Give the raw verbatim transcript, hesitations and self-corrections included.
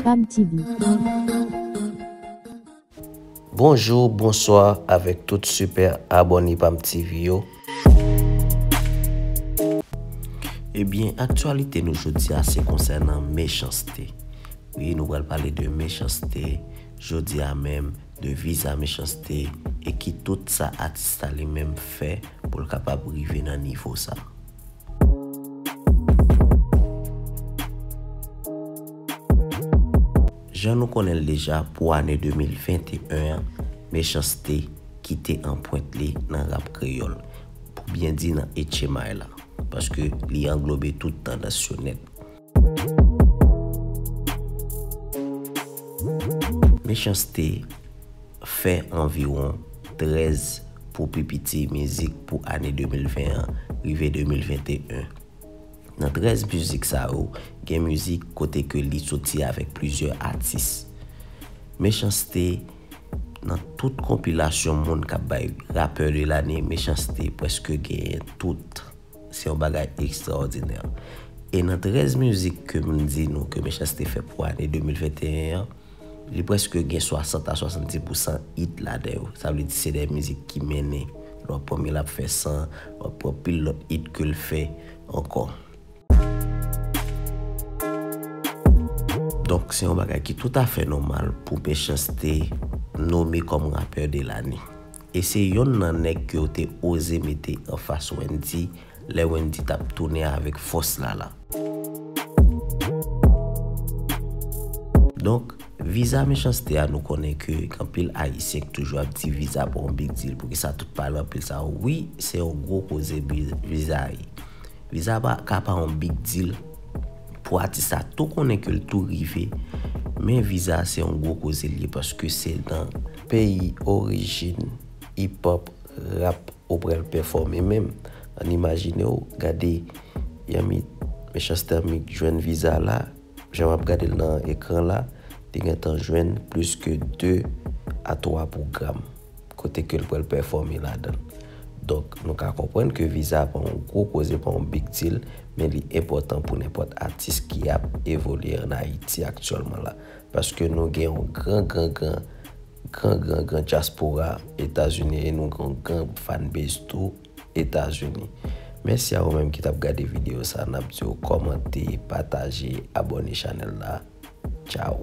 Pam T V. Bonjou, bonswa avèk tout sipè abòne Pam T V yo. Ebyen, aktyalite nou jodi a se konsènan Mechans-T. Wi, nou pral pale de Mechans-T jodi a menm, de viza Mechans-T, e ki tout sa atis la li menm fè pou l kapab rive nan nivo sa. Jan nou konnen l deja, pou ane de mil venteyen an, Mechans-T kite anprent li nan rap kreyòl, pou byen di nan H M I la, paske li anglobe tout tandans yo nèt. Mechans-T fè anviwon trèz pou pi piti mizik pou ane de mil ven an rive de mil venteyen. Nan trèz mizik sa yo, gen mizik kote ke li soti avèk plizyè atis. Mechans-T, nan tout konpilasyon moun k ap bay rapè de lane, Mechans-T prèske genyen tout. Se yon bagay ekstraòdinè. E nan trèz mizik ke m di nou ke Mechans-T fè pou ane de mil venteyen an, li prèske gen swasant a swasanndis pousan hit ladan yo. Sa vle di se de mizik ki mennen. Lè w ap pran Mil ap fè san, lè w ap pran pil lòt hit ke l fè ankò. Donk, se yon bagay ki toutafè nòmal pou Mechans-T nome kòm rapè de lane. E se yonn nan nèg ke yo te oze mete anfas Wendy, lè Wendy t ap tounen avèk Fòs Lala. Donk, viza Mechans-T a, nou konnen ke gen anpil Ayisyen ki toujou ap di viza pa yon big deal. Poukisa tout pale anpil sa yo? Wi, se yon gwo koze bi-, viza a ye. Viza pa ka pa yon big deal pou atis la tou konnen ke l tou rive, men viza se yon gwo koze l ye paske se nan peyi orijin hip hop, rap ou pral pèfòme menm. Ann imajine w, gade Yamit, Mechans-T Yamit jwenn viza la, jan w ap gade l nan ekran la, li gentan jwenn plis ke de a twa pwogram kote ke l pral pèfòme ladan l. Donk, nou ka konprann ke viza pa yon gwo koze, pa yon big deal, men li enpòtan pou nenpòt atis ki ap evolye ann Ayiti aktyèlman la. Paske nou gen yon gran, gran, gran, gran, gran, gran dyaspora Etazini e nou gen yon gran fanbase tou Etazini. Mèsi a ou menm ki t ap gade videyo sa. N ap di w kòmante, pataje, abòne chanèl la. Tchao.